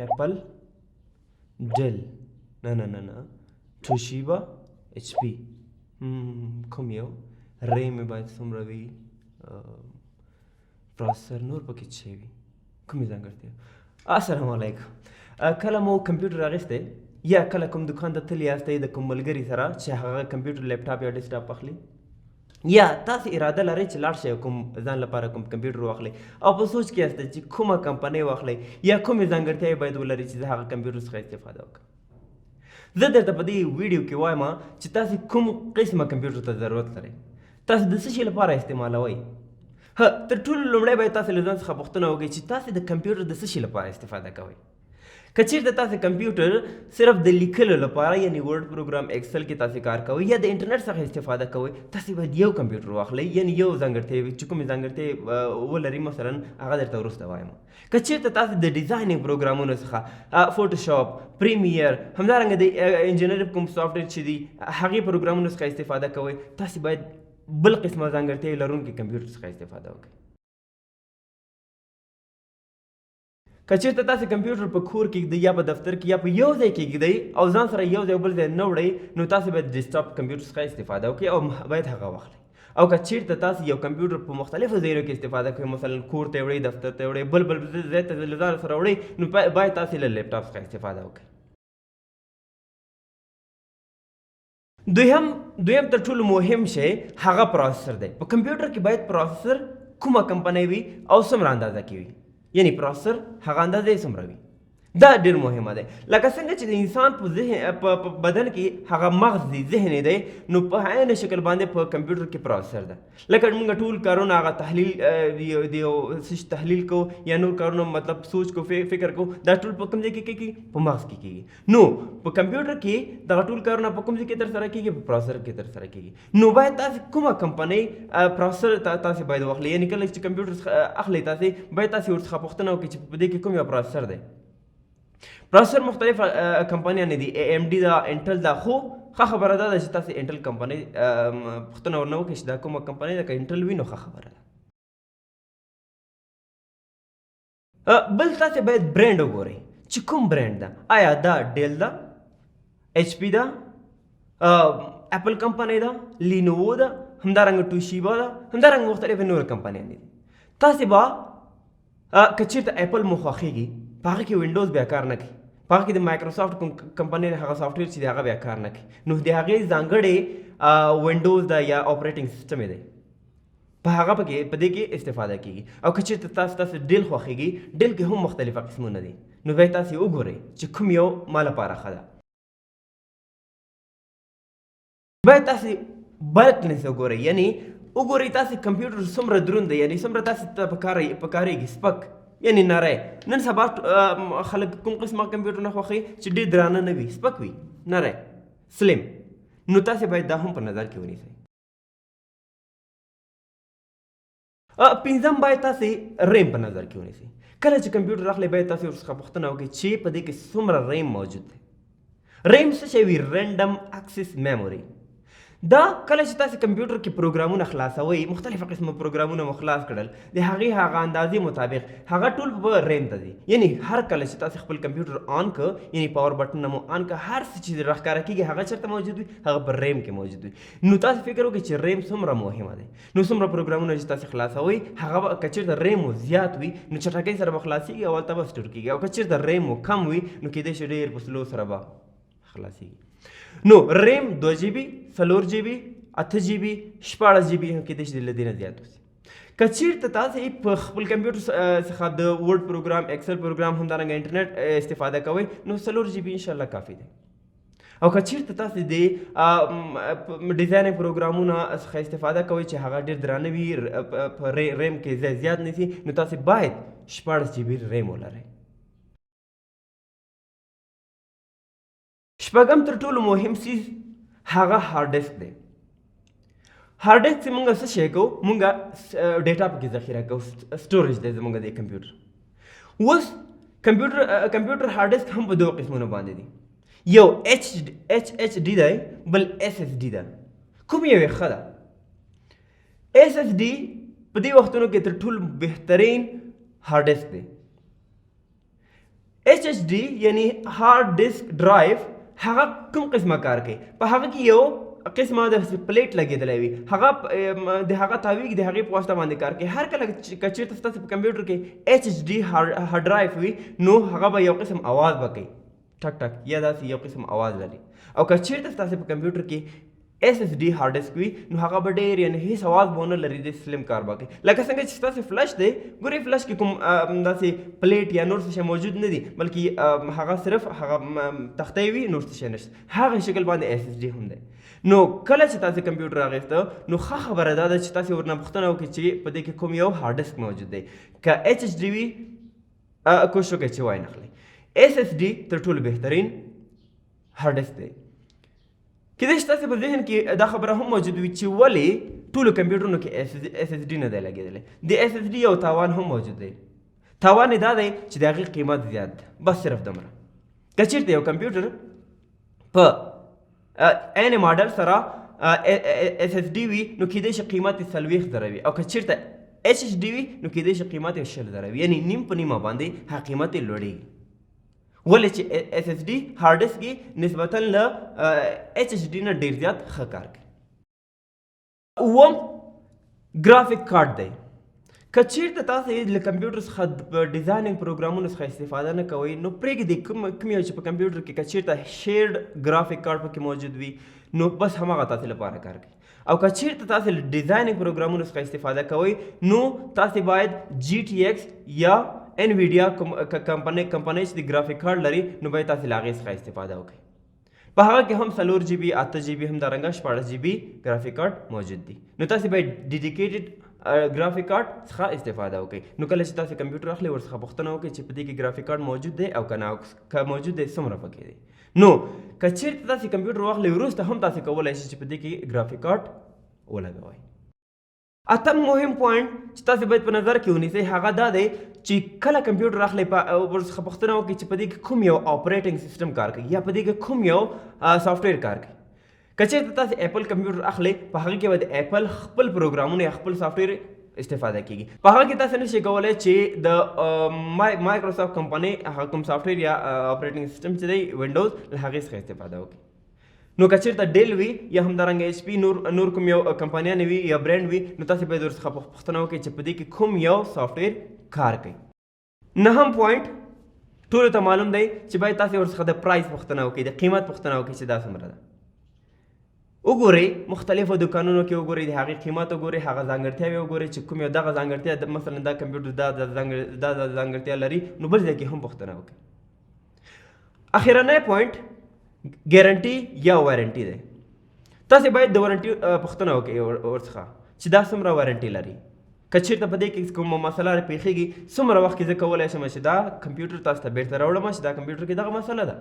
اپل، ډیل، نه نه نه نه، توشیبا، اچ پی، کوم یو؟ ریم یې باید څومره وي؟ پروسسر نور پکې څه شی وي؟ کومې ځانګړتیا؟ السلام علیکم. کله مو کمپیوټر اخیستی یا کله کوم دکان ته تللی یاستئ د کوم ملګري سره چې هغه کمپیوټر، لپټاپ یا ډیسکټاپ اخلي، یا تاسو اراده لرئ چې لاړ شئ کوم ځان لپاره کوم کمپیوټر واخلئ او په سوچ کې یاستئ چې کومه کمپنۍ واخلئ یا کومې ځانګړتیاوې باید ولري چې زه هغه کمپیوټر څخه استفاده وکړم؟ زه درته په دې ویډیو کې وایم چې تاسو کوم قسمه کمپیوټر ته ضرورت لرئ، تاسو د څه شي لپاره استعمالوئ. ها، تر ټولو لومړی باید تاسو له ځان څخه پوښتنه وکړئ چې تاسو د کمپیوټر د څه شي لپاره استفاده کوئ. که چیرته تاسو کمپیوټر صرف د لیکلو لپاره، یعنی ورډ پروګرام، ایکسل کې تاسو کار کوئ یا د انټرنیټ څخه استفاده کوئ، تاسو باید یو کمپیوټر واخلئ، یعنی یو ځانګړتیا چې کومې ځانګړتیا ولري مثلا هغه درته وروسته وایم. که چیرته تاسو د designing پروګرامونو څخه فوټوشاپ، پریمیر، همدارنګه د انجینري کوم سافټویر چې دي هغې پروګرامونو څخه استفاده کوئ، تاسو باید بل قسمه ځانګړتیاوې لرونکي کمپیوټر څخه استفاده وکړئ. که چیرته تاسو کمپیوټر په کور کې ږدئ یا په دفتر کې یا په یو ځای کې ږدئ او ځان سره یو ځای بل ځای نه وړئ، نو تاسو باید ډیسکټاپ کمپیوټر څخه استفاده وکړئ او باید هغه واخلئ. او که چیرته تاسو یو کمپیوټر په مختلفو ځایونو کې استفاده کوئ، مثلا کور ته وړئ، دفتر ته وړئ، بل بل ځای ته له ځان سره وړئ، نو باید تاسو له لپټاپ څخه استفاده وکړئ. دویم تر ټولو مهم شی هغه پروسسر دی. په کمپیوټر کې باید پروسسر کومه کمپنۍ وي او څومره اندازه کې وي، یعنی پروسسر هغه اندازه یې څومره وي، دا ډېر مهمه دی. لکه څنګه چې د انسان په ذهن، په بدن کې هغه مغز دی، ذهن دی، نو په عین شکل باندې په کمپیوټر کې پروسسر ده. لکه موږ ټول کارونه هغه تحلیل، د یو څه شي تحلیل کوو یا نور کارونه، مطلب سوچ کوو، فکر کوو، دا ټول په کوم ځای کې کېږي؟ په مغز کې کېږي. نو په کمپیوټر کې دغه ټول کارونه په کوم ځای کې ترسره کېږي؟ په پروسسر کې ترسره کېږي. نو باید تاسې کومه کمپنۍ پروسسر تاسې باید واخلئ، یعنې کله چې کمپیوټر څخه اخلئ تاسې باید تاسې ورڅخه پوښتنه وکړئ چې په دې کې کوم یو پروسسر دی. پروسسر مختلف کمپنیانې دي، ای ایم ډي ده، انټل ده. خو ښه خبره دا ده چې تاسې انټل کمپنۍ پوښتنه ورنه وکړئ چې دا کومه کمپنۍ ده، که انټل وي نو ښه خبره ده. بل تاسې باید برانډ وګورئ چې کوم برانډ ده، آیا دا ډیل ده، اچ پي ده، اپل کمپنۍ ده، لینوو ده، همدارنګه توشیبا ده، همدارنګه مختلفې نورې کمپنیانې دي. تاسې به که چېرته اپل مو خوښېږي، په هغه کې وینډوز بیا کار نه کوي، په هغه کې د مایکروسافټ کوم کمپنۍ هغه سافټویر چې دی هغه بیا کار نه کوي، نو د هغې ځانګړې وینډوز ده یا اپریټینګ سیستم یې دی، په هغه پکې په دې کې استفاده کیږي. او که چېرته تاسو ډیل خوښېږي، ډیل کې هم مختلفه قسمونه دي، نو باید تاسو وګورئ چې کوم یو ما لپاره ښه ده. باید تاسو بلکنس وګورئ، یعنی وګورئ تاسو کمپیوټر څومره دروند دی، یعنی څومره تاسو ته پکارېږي، سپک یعنی نری. نن سبا خلک کوم قسمه کمپیوټرونه خوښوي چې ډېر درانه نه وي، سپک وي، نری، سلیم. نو تاسو باید دا هم په نظر کې ونیسئ. پنځم باید تاسې ریم په نظر کې ونیسئ. کله چې کمپیوټر اخلئ باید تاسې ورڅخه پوښتنه وکړئ چې په دې کې څومره ریم موجود دی. ریم څه شی وي؟ رینډم اکسس میموري. دا کله چې تاسې کمپیوټر کې پروګرامونه خلاصوئ، مختلفه قسمه پروګرامونه مو خلاص کړل، د هغې هغه اندازې مطابق هغه ټول په ریم ته ځي. یعنی هر کله چې تاسې خپل کمپیوټر آن که، یعنی پاور بټن مو آن که، هر څه چې راښکاره کېږي هغه چېرته موجود وي؟ هغه په ریم کې موجود وي. نو تاسې فکر وکړئ چې ریم څومره مهمه دی. نو څومره پروګرامونه چې تاسې خلاصوئ هغه به که چېرته ریم مو زیات وي نو چټکۍ سره به خلاصېږي او هلته به سټور کېږي، او که چېرته ریم مو کم وي نو کېدای شي ډېر په سلو سره به خلاصېږي. نو ریم دوه جي بي، څلور جي بي، اته جي بي، 16 جي بي هم کېدای شي له دې نه زیات اوسي. که چېرته تاسې په خپل کمپیوټر څخه د ورډ پروګرام، ایکسل پروګرام، همدارنګه انټرنیټ استفاده کوئ، نو څلور جي بي انشاءالله کافي دی. او که چېرته تاسې د ډیزاینینګ پروګرامونه څخه استفاده کوئ چې هغه ډېر درانه وي، په ریم کې ځای زیات نیسي، نو تاسې باید 16 جي بي ریم ولرئ. شپږم تر ټولو مهم څیز هغه هارډ ډیسک دی. هارډ ډیسک چې موږ څه شی کوو، موږ ډیټا پکې ذخیره کوو، سټوریج دی زموږ د کمپیوټر. اوس کمپیوټر هارډ ډیسک هم په دوو قسمونو باندې دی، یو ایچ ایچ ډي دی، بل اس اس ډي ده. کوم یو یې ښه ده؟ اس اس ډي په دې وختونو کې تر ټولو بهترین هارډ ډیسک دی. ایچ ایچ ایچ ډي یعنی هارډ ډیسک ډرایو هغه کوم قسمه کار کوي؟ په هغه کې یو قسمه د پلیټ لګېدلی وي، هغه د هغه تاویږي، د هغې په واسطه باندې کار کوي. هر کله که چېرته ستاسو په کمپیوټر کې ایچ ایچ ډي هارډ ډرایو وي، نو هغه به یو قسم اواز به کوي، ټک ټک یا داسې یو قسم اواز لري. او که چېرته ستاسو په کمپیوټر کې ایس ایس ډي هارډ ډیسک وي، نو هغه به ډېر یعنی هیڅ اواز به ونه لري، د سلیم کار به کوي. لکه څنګه چې ستاسو فلش دی، ګورئ فلش کې کوم داسې پلیټ یا نور څه شی موجود نه دي، بلکې هغه صرف هغه تختی وي، نور څه شی نشته. هغه شکل باندې ایس ایس ډي هم دی. نو کله چې تاسو کمپیوټر اخیسته، نو ښه خبره دا ده چې تاسو ورنه پوښتنه وکړئ چې په دې کې کوم یو هارډ ډیسک موجود دی. که ایچ ایچ ډي وي، کوشش وکړئ چې وای نه خلئ. ایس ایس ډي تر ټولو بهترین هارډ ډیسک دی. کېدای شي تاسې په ذهن کې دا خبره هم موجود وي چې ولې ټولو کمپیوټرونو کې ایس ایس ډي نه دی لګېدلی. د ایس ایس ډي یو تاوان هم موجود دی. تاوان یې دا دی چې د هغې قیمت زیات دی، بس صرف دومره. که چېرته یو کمپیوټر په عین ماډل سره ایس ایس ډي وي، نو کېدای شي قیمت یې 40,000 وي، او که چېرته ایچ ایچ ډي وي، نو کېدای شي قیمت یې 20,000 وي، یعنی نیم په نیمه باندې هغه قیمت یې لوړېږي. ولې چې ایس ایس ډي هارډ ډیسک یې نسبتا له ایچ ایچ ډي نه ډېر زیات ښه کار کوي. اووم ګرافیک کارت دی. که چیرته تاسو له کمپیوټر څخه په ډیزاینینګ پروګرامونو څخه استفاده نه کوئ، نو پرېږدئ کوم یو چې په کمپیوټر کې که چیرته شیرډ ګرافیک کارت پکې موجود وي، نو بس هماغه تاسو لپاره کار کوي. او که چیرته تاسو له ډیزاینینګ پروګرامونو څخه استفاده کوئ، نو تاسو باید جی ټي ایکس یا انویډیا کمپنۍ چې د ګرافیک کارت لري، نو باید تاسو له هغې څخه استفاده وکړئ. په هغه کې هم 4 جی بي، 8 جی بي، همدارنګه 16 جی بي ګرافیک کارت موجود دي. نو تاسو باید ډیډیکیټډ ګرافیک کارت څخه استفاده وکړئ. نو کله چې تاسو کمپیوټر اخلئ، ورڅخه پوښتنه وکړئ چې په دې کې ګرافیک کارت موجود دی او که نه، که موجود دی څومره پکې دی. نو که چیرته تاسو کمپیوټر واخلئ، وروسته هم تاسو کولای شئ چې په دې کې ګرافیک کارت ولګوئ. اتم مهم پوینټ چې تاسو باید په نظر کې ونیسئ هغه دا دی چې کله کمپیوټر اخلئ، ورڅخه پوښتنه وکړئ چې په دې کې کوم یو اپریټینګ سیستم کار کوي یا په دې کې کوم یو سافټویر کار کوي. که چېرته تاسو اپل کمپیوټر اخلئ، په هغه کې به د اپل خپل پروګرامونه یا خپل سافټویر استفاده کیږي. په هغه کې تاسو نشئ کولی چې د مایکروسافټ کمپنۍ هغه کوم سافټویر یا اپریټینګ سیستم چې دی وینډوز، له هغې څخه استفاده وکړئ. نو که چېرته ډیل وي یا همدارنګه ایچ پي، نور کوم یو کمپنیانې وي یا برند وي، نو تاسو باید ورڅخه پوښتنه وکړئ چې په دې کې کوم یو سافټویر کار کوي. نهم پوینټ ټولو ته معلوم دی چې باید تاسو ورڅخه د پرایس پوښتنه وکړئ، د قیمت پوښتنه وکړئ چې دا څومره ده. وګورئ مختلفو دکانونو کې وګورئ، د هغې قیمت وګورئ، هغه ځانګړتیاوې وګورئ چې کوم یو دغه ځانګړتیا، مثلا دا کمپیوټر دا دا ځانګړتیا لري، نو بل ځای کې هم پوښتنه وکړئ. اخیرنی پوینټ ګارنټي یا وارنټي دی. تاسو باید د وارنټي پوښتنه وکړئ ورڅخه چې دا څومره وارنټي لري، که چېرته په دې کې کومه مسله راپېښېږي، څومره وخت کې زه کولی شم چې دا کمپیوټر تاسو ته بېرته راوړم چې دا کمپیوټر کې دغه مسله ده.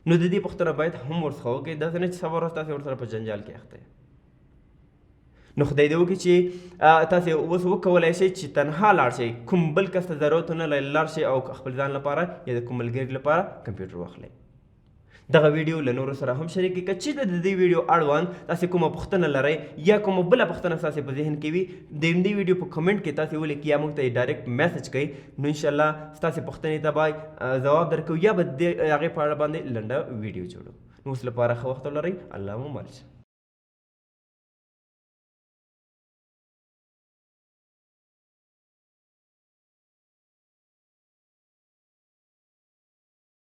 نو د دې پوښتنه باید هم ورڅخه وکړئ، داسې نه چې سبا ورځ تاسې ورسره په جنجال کې اخته یئ. نو خدای دې وکړي چې تاسې اوس وکولای شئ چې تنها لاړ شئ، کوم بل کس ته ضرورت نه لرئ، لاړ شئ او خپل ځان لپاره یا د کوم ملګري لپاره کمپیوټر واخلئ. دغه ویډیو له نورو سره هم شریک کړئ. که چېرته د دې ویډیو اړوند تاسې کومه پوښتنه لرئ یا کومه بله پوښتنه ستاسې په ذهن کې وي، د همدې ویډیو په کمنټ کې تاسې ولیکئ یا موږ ته یې ډایرکټ میسج کړئ، نو انشاءالله ستاسې پوښتنې ته به ځواب درکوو یا به د هغې په اړه باندې لنډه ویډیو جوړو. نو اوس لپاره ښه وخت ولرئ، الله مو مل شه.